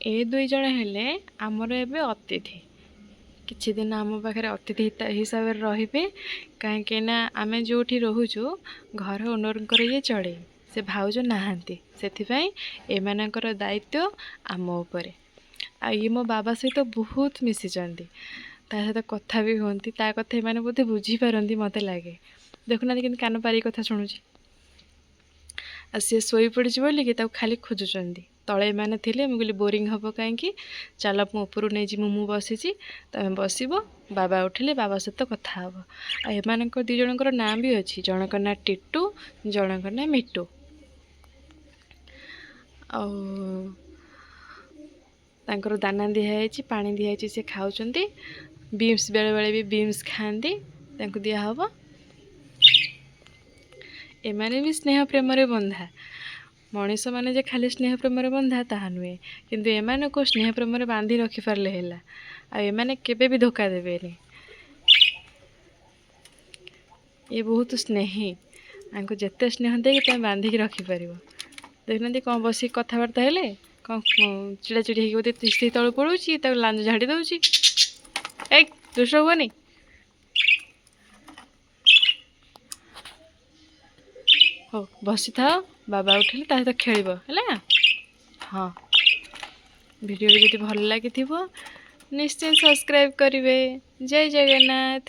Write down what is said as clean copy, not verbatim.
ଏ ଦୁଇ ଜଣ ହେଲେ ଆମର ଏବେ ଅତିଥି। କିଛି ଦିନ ଆମ ପାଖରେ ଅତିଥି ହିସାବରେ ରହିବେ, କାହିଁକିନା ଆମେ ଯେଉଁଠି ରହୁଛୁ ଘର ଓନରଙ୍କର ଇଏ ଚଢ଼େଇ, ସେ ଭାଉଜ ନାହାନ୍ତି, ସେଥିପାଇଁ ଏମାନଙ୍କର ଦାୟିତ୍ୱ ଆମ ଉପରେ। ଆଉ ଇଏ ମୋ ବାବା ସହିତ ବହୁତ ମିଶିଛନ୍ତି, ତା ସହିତ କଥା ବି ହୁଅନ୍ତି, ତା କଥା ଏମାନେ ବୋଧେ ବୁଝିପାରନ୍ତି ମୋତେ ଲାଗେ। ଦେଖୁନାହାନ୍ତି କେମିତି କାନ ପାରିକି କଥା ଶୁଣୁଛି। ଆଉ ସିଏ ଶୋଇପଡ଼ିଛି ବୋଲିକି ତାକୁ ଖାଲି ଖୋଜୁଛନ୍ତି। ତଳେ ଏମାନେ ଥିଲେ, ମୁଁ କହିଲି ବୋରିଂ ହେବ କାହିଁକି, ଚାଲ ମୁଁ ଉପରୁ ନେଇଯିବି, ମୁଁ ବସିଛି, ତମେ ବସିବ, ବାବା ଉଠିଲେ ବାବା ସହିତ କଥା ହେବ। ଆଉ ଏମାନଙ୍କ ଦୁଇ ଜଣଙ୍କର ନାଁ ବି ଅଛି, ଜଣଙ୍କ ନାଁ ଟିଟୁ, ଜଣଙ୍କ ନାଁ ମିଟୁ। ଆଉ ତାଙ୍କର ଦାନା ଦିଆହେଇଛି, ପାଣି ଦିଆହେଇଛି, ସେ ଖାଉଛନ୍ତି। ବିମ୍ସ ବେଳେବେଳେ ବି ବିମ୍ସ ଖାଆନ୍ତି, ତାଙ୍କୁ ଦିଆହେବ। ଏମାନେ ବି ସ୍ନେହ ପ୍ରେମରେ ବନ୍ଧା। ମଣିଷମାନେ ଯେ ଖାଲି ସ୍ନେହ ପ୍ରେମରେ ବନ୍ଧା ତାହା ନୁହେଁ, କିନ୍ତୁ ଏମାନଙ୍କୁ ସ୍ନେହ ପ୍ରେମରେ ବାନ୍ଧି ରଖିପାରିଲେ ହେଲା। ଆଉ ଏମାନେ କେବେ ବି ଧୋକା ଦେବେନି, ଏ ବହୁତ ସ୍ନେହୀ। ଆଙ୍କୁ ଯେତେ ସ୍ନେହ ଦେଇକି ତମେ ବାନ୍ଧିକି ରଖିପାରିବ। ଦେଖୁନାହାନ୍ତି କ'ଣ ବସିକି କଥାବାର୍ତ୍ତା ହେଲେ, କ'ଣ ଚିଡ଼ାଚିଡ଼ି ହେଇକି ବୋଧେ ତିସ୍ତି ତଳୁ ପଳଉଛି, ତାକୁ ଲାଞ୍ଜ ଝାଡ଼ି ଦେଉଛି। ଏଇ ଦୁଷ୍ଟ ହୁଅନି। ହଉ ବସିଥାଅ, ବାବା ଉଠିଲେ ତା ସହିତ ଖେଳିବ ହେଲା। ହଁ, ଭିଡ଼ିଓଟି ଯଦି ଭଲ ଲାଗିଥିବ ନିଶ୍ଚୟ ସବସ୍କ୍ରାଇବ୍ କରିବେ। ଜୟ ଜଗନ୍ନାଥ।